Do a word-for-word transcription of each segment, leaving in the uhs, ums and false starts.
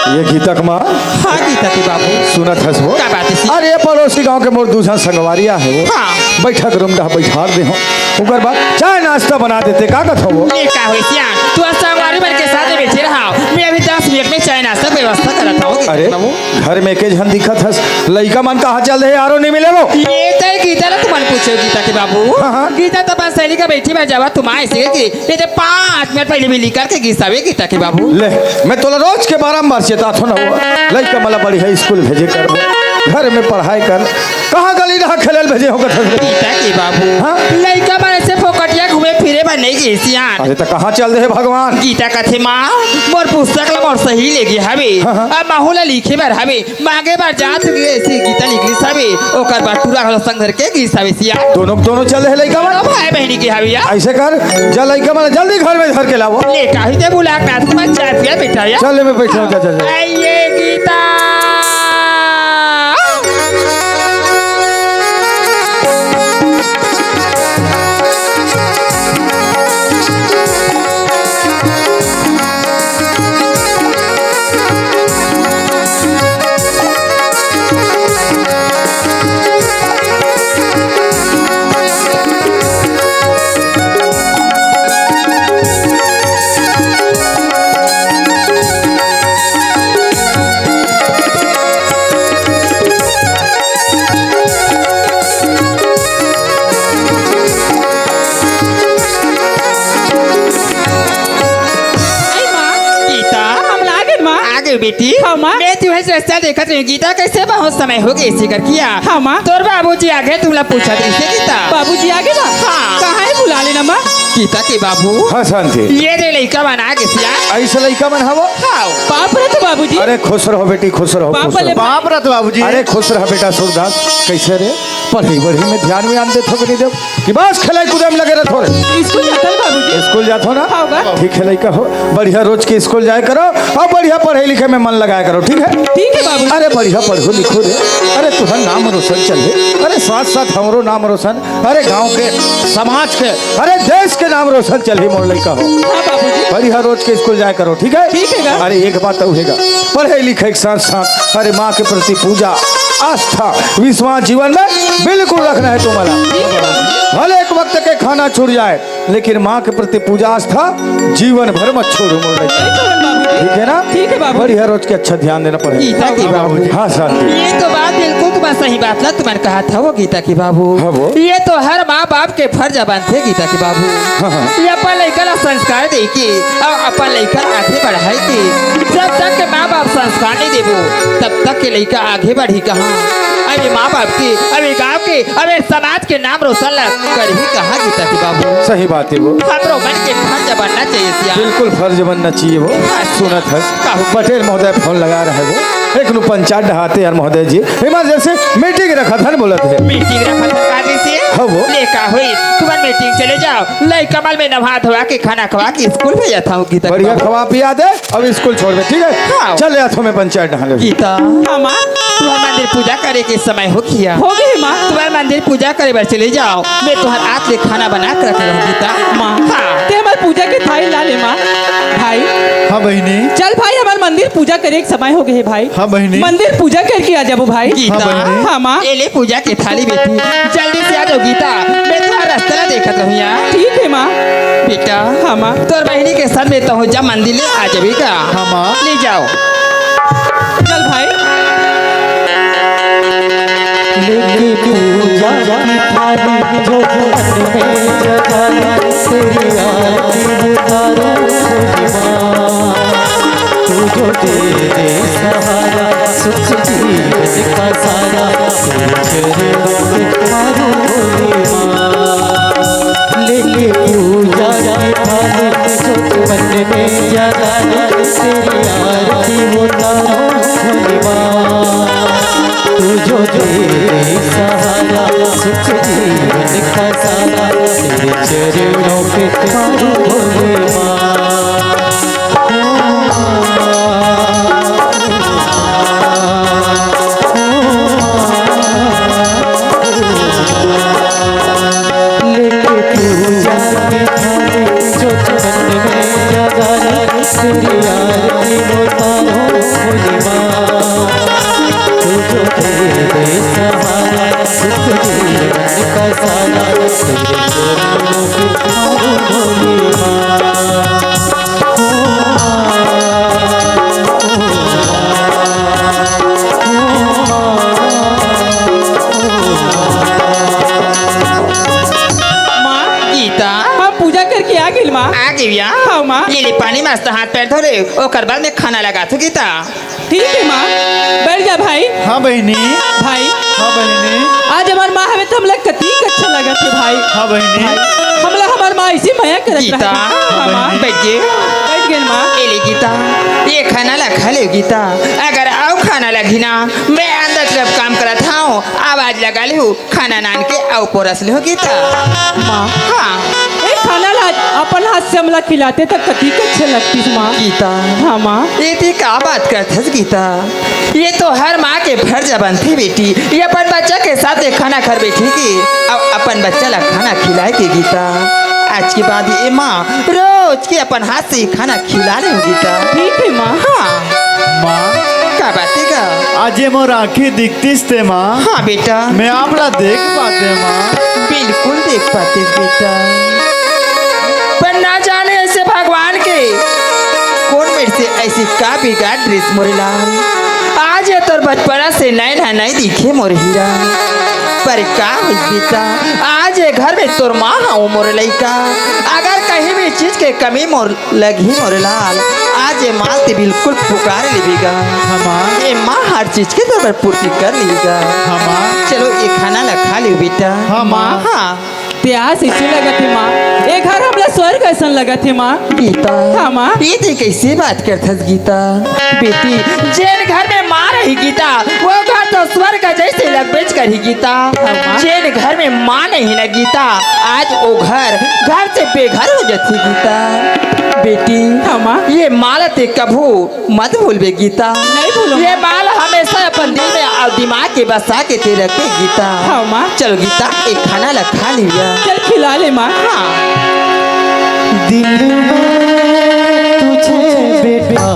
ये गीता के माँ। हाँ, गीता के बाबू। सुनत हस वो? का बात हे? अरे, पड़ोसी गांव के मोर दू झन संगवारी आहे वो। हाँ। बैठक रूम डहा बैठार दे हो। ओकर बाद चाय नाश्ता बना देते, का कहत हो वो? ये का होय सियान? तू आज संगवारी मन के साथ में बैठे रहा। मैं अभी दस मिनट में चाय नाश्ता व्यवस्था करत हूँ, गीता अरे, के बाबू। घर में के झन दिखत हस? लइका मन कहाँ चल दे? आरो नहीं मिले वो। ये तय गीता ला तुमन पूछो, गीता के बाबू। हाँ, हाँ। गीता तो अपन सहेली का बैठी में जावा, तुम आए से कि ये तो पाँच मिनट पहले भी निकल के गिसावे गीता के बाबू। ले, मैं तोला रोज के बारंबार चेताथों ना वो। लइका मन ला बढ़िया स्कूल भेजे कर वो। घर में पढ़ाई कर। कहाँ गली रहा खेलल भेजे हो कथन रे? गीता के बाबू। हाँ? लइका मन ऐसे फोकटिया घूमे फिरे बर नहीं गे सियान। अरे त कहाँ चल दे भगवान? गीता कथे माँ, मोर पुस्तक ला मोर सही ले गे हवे। हाँ, हाँ। अब महू ला लिखे बर हवे। मांगे बर जात के ऐसे गीता निकलिस हवे, ओकर बाद टूरा घलो संग धर के गिस हवे सिया। दोनों, दोनों चल रहे लइका मन? दोनों भाई बहिनी के हवे या। ऐसे कर, जा लइका मन जल्दी घर में धर के लावो। ले काहे ते बुला के नाथ कुमार चाय पिया बेटा या। चल, मैं बैठा हूँ, जा, जा, जा। आइए गीता। आई माँ। गीता। हम लागन माँ। आ गए बेटी। हाँ माँ। मैं तुहे रस्ता देखत रही। गीता कैसे बहुत समय हो गए इसी कर किया। हाँ माँ। तोर बाबूजी आगे तुमला पूछत रहिसे गीता। बाबूजी आगे बा? हाँ। कहाँ हे बुला लेना माँ। गीता के बाबू। हाँ शांति। ये दे लइका मन आगे सिया। ऐसे लइका मन हवो? हाँ। बाप रे तो बाबूजी। अरे खुश रहो बेटी, खुश रहो, बाप खुश बोले रहो। बाप रे तो बाबूजी। अरे खुश रहो बेटा सूरदास, कैसे रे? पढ़ाई वढ़ाई में ध्यान व्यान देथो कि नहीं देव? कि बस खेले कूदे में लगे रहथो रे? स्कूल जाथन बाबूजी। स्कूल जाथो ना? हाँ, बा। ठीक हे लइका हो, बढ़िया रोज के स्कूल जाए करो अउ बढ़िया पढ़े लिखे में मन लगाए करो, ठीक हे? ठीक हे बाबूजी। अरे बढ़िया पढ़ो लिखो रे, अरे तुहर नाम रोशन चले, अरे साथ साथ हमरो नाम रोशन, अरे गांव के, समाज के, अरे देश के नाम रोशन चलही मोर लइका हो। हाँ बाबूजी। बढ़िया रोज के स्कूल जाए करो, ठीक हे? ठीक हे गा। अरे एक बात अउ हे गा, पढ़े लिखे के साथ साथ अरे माँ के प्रति पूजा, आस्था, विश्वास जीवन में बिल्कुल रखना हे तुम्हारा। ठीक हे बाबूजी। भले एक वक्त के खाना छूट जाए, लेकिन माँ के प्रति पूजा आस्था जीवन भर मत छोड़ो मोर लइका। ठीक हे बाबूजी। ठीक हे ना? ठीक हे बाबूजी। बढ़िया रोज के अच्छा ध्यान देना पड़ेगा। गीता के बाबूजी। हाँ शांति। ये तो बात बिल्कुल तुम्हारा सही बात ला तुम्हारा कहा था वो गीता के बाबू। हाँ वो। ये तो हर माँ बाप के फर्ज बनथे गीता के बाबू। हाँ, हाँ। ये अपन लइका ला संस्कार दे के अउ अपन लइका ला आगे बढ़ाए के जब तक के माँ बाप संस्कार नहीं देबो तब तक के लइका आगे बढ़ी कहाँ? अरे माँ बाप के, अरे गाँव के, अरे समाज के नाम रोशन ला करही कहाँ गीता के बाबू? सही बात हे वो। हमरो मन के फर्ज बनना चाहिए सिया। बिल्कुल फर्ज बनना चाहिए वो। हाँ। सुनत हस, कहू। पटेल महोदय फोन लगा रहे वो। एक नु पंचायत डहाते यार महोदय जी, इमरजेंसी मीटिंग रखत हन बोलत हे। मीटिंग रखत हन का जैसे? हाँ वो। ले का होई, तुमन मीटिंग चले जाओ, लइका मन में नहा धोवा के खाना खवा के स्कूल भेजत हूँ गीता के बाबू। बढ़िया खवा पिया दे। अब स्कूल छोड़ दे, ठीक हे? हाँ। चल ले, तुम्हें पंचायत डहा ले। गीता। हाँ, माँ। तुम्हार मंदिर पूजा करे के समय हो गया। हो गए, माँ। तुम्हार मंदिर पूजा करे बर चले जाओ। मैं तुम्हार हाथ ले खाना बना के रख रहूँ, गीता। माँ। हाँ। ते हमार पूजा के थाली ला ले, माँ। भाई। हाँ, बहिनी। चल भाई, हमार मंदिर पूजा करे के समय हो गए हे, भाई। हाँ, बहिनी। मंदिर पूजा करके आ जाबो, भाई। गीता। हाँ, बहिनी। हाँ, माँ। ये ले पूजा के थाली बेटी, जल्दी से आ जाओ गीता, मैं तुम्हार रास्ता ला देखत रहूँ यार। ठीक हे माँ। बेटा, हाँ माँ। तोर बहिनी के साथ में तो हो जा मंदिर ले आ जाबे का। हाँ माँ। ले जाओ। चल भाई। लेके पूजा की थाली जो मन में जगाई, तेरी आरती उतारूं खुद माँ। तू जो दे दे सहारा, सुख जीवन का सारा, तेरे चरणों में मारो भोले माँ। लेके पूजा की थाली, जो मन में जगाना, तेरी आरती उतारो भोले माँ। तू जो दे दे सहारा, सुख जीवन का सारा, तेरे चरणों पे मारो भोले माँ। लेके पूजा की थाली, जो मन में जगाना, तेरी आरती उतारो भोले ए पानी मस्त हाथ पैर धो ले, ओकर बाद में खाना लगाथों गीता। ठीक हे माँ, बैठ जा भाई। हाँ बहिनी। भाई, हाँ बहिनी। आज हमर माँ हवे त हमला कतिक अच्छा लगत हे भाई। हाँ बहिनी। भाई, हमला हमर माँ अइसे मया करत गीता। रहे। हाँ माँ। बैठ गे। बैठ गेन माँ। ए ले गीता, ये खाना ला खा ले गीता। अगर अउ खाना लगही ना, मैं अंदर तरफ काम करत हँव, आवाज लगा लेहू, खाना नान के अउ परोस लेहू गीता। माँ। हाँ। ए खाना ला अपन हाथ से हमला खिलाते त कतिक अच्छा लगतिस माँ। गीता। हाँ माँ। ये तें का बात करथस गीता? ये तो हर माँ के फर्ज बनथे बेटी, ये अपन बच्चा के साथ एक खाना घर बैठही अउ अपन बच्चा ला खाना खिलाही गीता। आज के बाद ये माँ रोज के अपन हाथ से खाना खिला लेहू गीता। ठीक हे माँ। हाँ। माँ। का बात हे गा? आज ये मोर आँखी दिखतिस ते माँ। हाँ बेटा। मैं आप ला देख पातेंव माँ। बिल्कुल देख पातेस बेटा। पर ना जाने अइसे भगवान के कोन मेर से अइसे का बिगाड़ दिस मोर लाल। आज ये तोर बचपना से नैन ह नइ दिखे मोर हीरा। पर का होइस बेटा, आज ये घर में तोर माँ हवँ मोर लइका। अगर कहीं भी चीज के कमी मोर लगही मोर लाल, आज ये माँ ल तें बिल्कुल पुकार लेबे गा। हाँ माँ। ये माँ हर चीज के तोर बर पूर्ति कर लेही गा। हाँ माँ। चलो ये खाना ला खा लेव बेटा। हाँ माँ। हाँ। तें आस अइसे लगत हे माँ, ये घर हमला स्वर्ग अइसन लगत हे माँ। गीता। हाँ माँ। ये तें कइसे बात करथस गीता? बेटी, जेन घर में माँ रही गीता, वो घर तो स्वर्ग जइसे लगबेच करही गीता। हाँ माँ। जेन घर में माँ नहीं ना गीता, आज वो घर, घर से बेघर हो जाथे गीता। बेटी, हाँ माँ। ये माँ ला तें कभू मत भूलबे गीता। नहीं भूलँव। ये माँ ला हमेशा अपन दिल में अउ दिमाग के बसा के तें रखबे गीता। हाँ माँ। चल गीता, ये खाना ला खा लिया। चल खिला ले माँ। हाँ। दिल में तुझे बेटा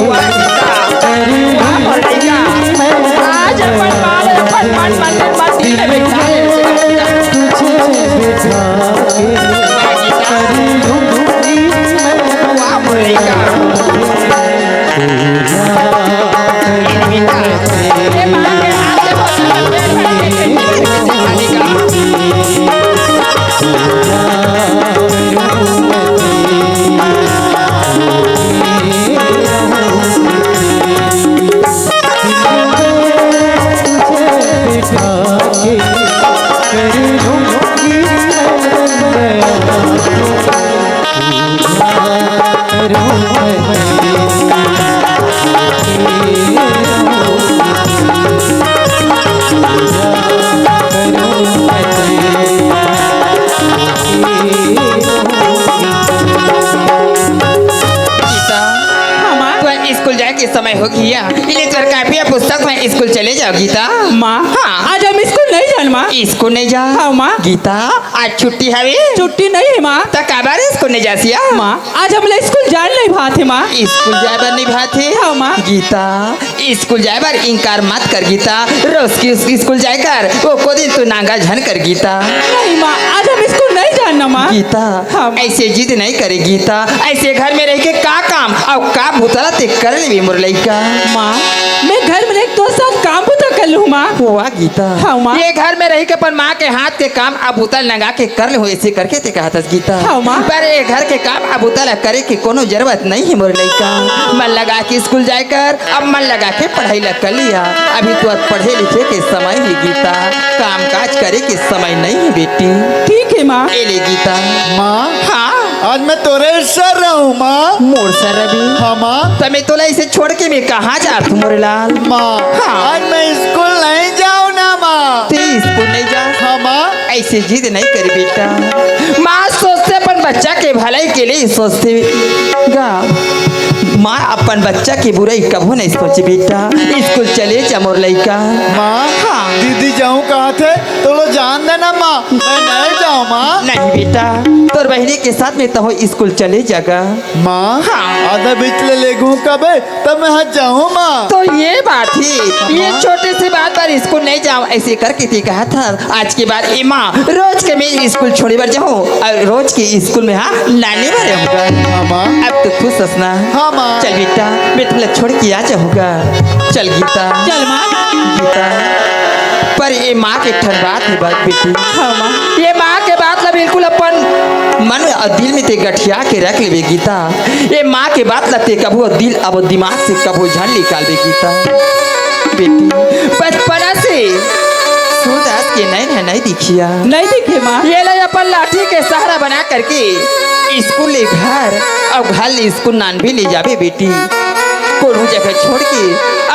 वाह गीता। वाह भैया। आज अपन माँ ला अपन मन मंदिर में दिल में बिठा ले। तुझे बेटा वाह गीता। वाह भैया। गीता, हाँ, माँ। तुँहर स्कूल जाए के समय हो गे हे। ये ले तुँहर कापी अउ पुस्तक, तुँहर स्कूल चले जाव गीता। माँ, हाँ। आज हम स्कूल नहीं जान माँ। स्कूल नहीं जाव? हाँ, माँ। गीता, आज छुट्टी हवे? छुट्टी नहीं हे माँ। त काबर स्कूल नहीं जास या? माँ, आज हमला स्कूल जान नहीं भाथे माँ। स्कूल जाए बर नहीं भाथे? हाँ, माँ। गीता, स्कूल जाए बर इंकार मत कर गीता। रोज के स्कूल जाए कर, वो को दिन तू नांगा झन कर गीता। नहीं माँ, आज हम स्कूल नहीं जान ना माँ। गीता, हाँ, माँ। अइसे जिद नहीं करे गीता, अइसे घर में रहि के का काम अउ का बुता ला तें कर लेबे मोर लइका। माँ, मैं घर में रहि के तोर साथ काम बुता कर लूँ माँ। वाह गीता। हाँ, माँ। ये घर में रहि के अपन माँ के हाथ के काम अउ बुता ल नंगा के कर लेहूँ, अइसे करके तें कहत हस गीता। हाँ, माँ। पर ये घर के काम अउ बुता ला करे के कोनो जरूरत नहीं हे मोर लइका। मन लगा के स्कूल जाए कर, अब मन लगा के पढ़ाई ला कर लिया। अभी तो पढ़े लिखे के समय हे गीता, काम काज करे के समय नहीं हे बेटी। ठीक हे माँ। ए ले गीता। माँ। हाँ। आज मैं तोरे सर रहूँ माँ। मोर सर रबे? हाँ माँ। त मैं तोला अइसे छोड़ के मैं कहाँ जात हूँ मोर लाल? माँ। हाँ। आज मैं स्कूल नहीं जाऊँ ना माँ। तें स्कूल नहीं जा? हाँ माँ। अइसे जिद नहीं करे बेटा। माँ सोचथे अपन बच्चा के भलाई के लिए सोचथे गा। माँ अपन बच्चा के बुराई कभू नहीं सोचे बेटा। स्कूल चले जा मोर लइका। माँ, हाँ। दीदी जाऊँ कहथे, त लो जान दे ना माँ, मैं नहीं जाऊँ माँ। नहीं बेटा, तोर बहिनी के साथ में तहूँ स्कूल चले जा गा। माँ, हाँ। आधा बीच ले लेगहूँ कबे, त मैं हा जाहूँ माँ। त ये बात हे, ये हाँ। छोटे से बात पर स्कूल नहीं जावँव, अइसे करके तें कहत हस। आज के बाद ए माँ, रोज के मैं स्कूल छोड़े बर जाहूँ अउ रोज के स्कूल में हा लाने बर रहूँगा। हाँ माँ। अब तो खुश हस ना? हाँ माँ। चल बेटा, मैं तुमला छोड़ के आ जाहूँगा। चल गीता। चल माँ। गीता, पर ये माँ के ठन बात हे बात बेटी। हाँ माँ। ये माँ के बात ला बिल्कुल अपन मन अउ दिल में ते गठिया के रख लेबे गीता। ए माँ के बात ला ते कभू दिल अउ दिमाग से कभू झन निकालबे गीता। बेटी, बचपना से सूरदास के नैन हे नइ दिखिया। नइ दिखे माँ। ये ले अपन लाठी के सहारा बना करके स्कूल ले घर अउ घर ले स्कूल नानबे ले जाबे बेटी। कोनो जगह छोड़ के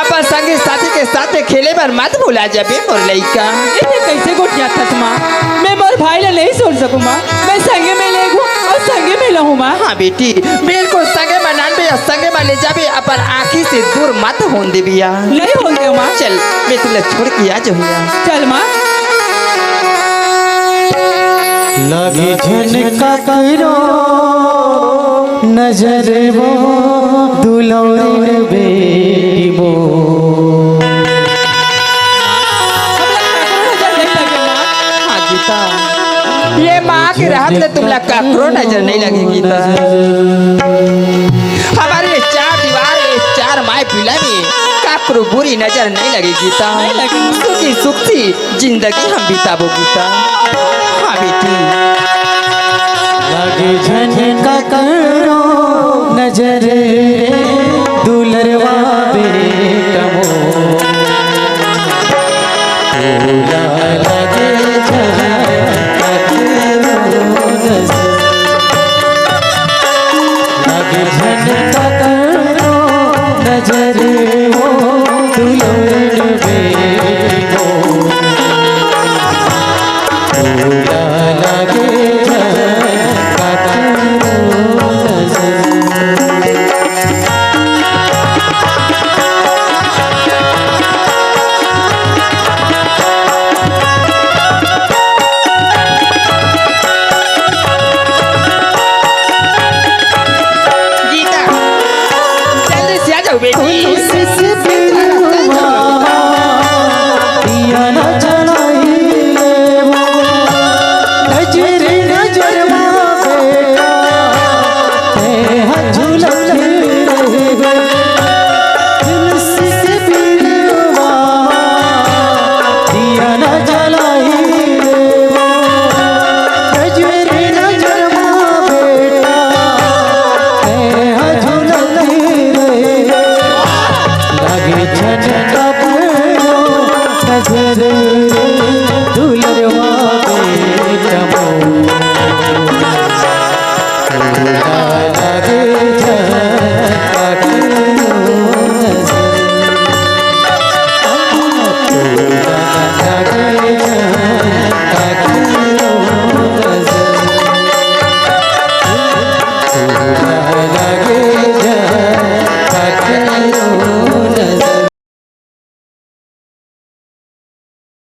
अपन संगी साथी के साथ खेले बर मत भुला जाबे मोर लइका। ये कइसे गोठियाथस माँ? मैं मोर भाई ला नइ छोड़ सकूँ माँ। मैं संगे में लेगहूँ अउ संगे में लहूँ माँ। हाँ बेटी, बिल्कुल संगे में नानबे अउ संगे में ले जाबे, अपन आँखी से दूर मत होन देबे या। नइ होन देवँव माँ। चल, मैं तुला छोड़ के आ जाहूँ या। चल माँ। लागे झन काकरो नजर वो दुलौर बेटी मोर। हाँ गीता, ये माँ के रहत ले तुमला काकरो नजर नइ लगे गीता। हमर ये चार दीवार, ये चार माय पिला में काकरो बुरी नजर नइ लगे गीता। नइ लगे। सुखी सुख से जिंदगी हम बिताबो गीता। हाँ बेटी। लागे झन काकरो नजर दुलरवा बेटा मोर। तोला लागे झन काकरो नजर। लागे झन काकरो नजर वो दुलर बेटी मोर। तोला लागे झन काकरो नजर। गीता, जल्दी से आ जाओ बेटी।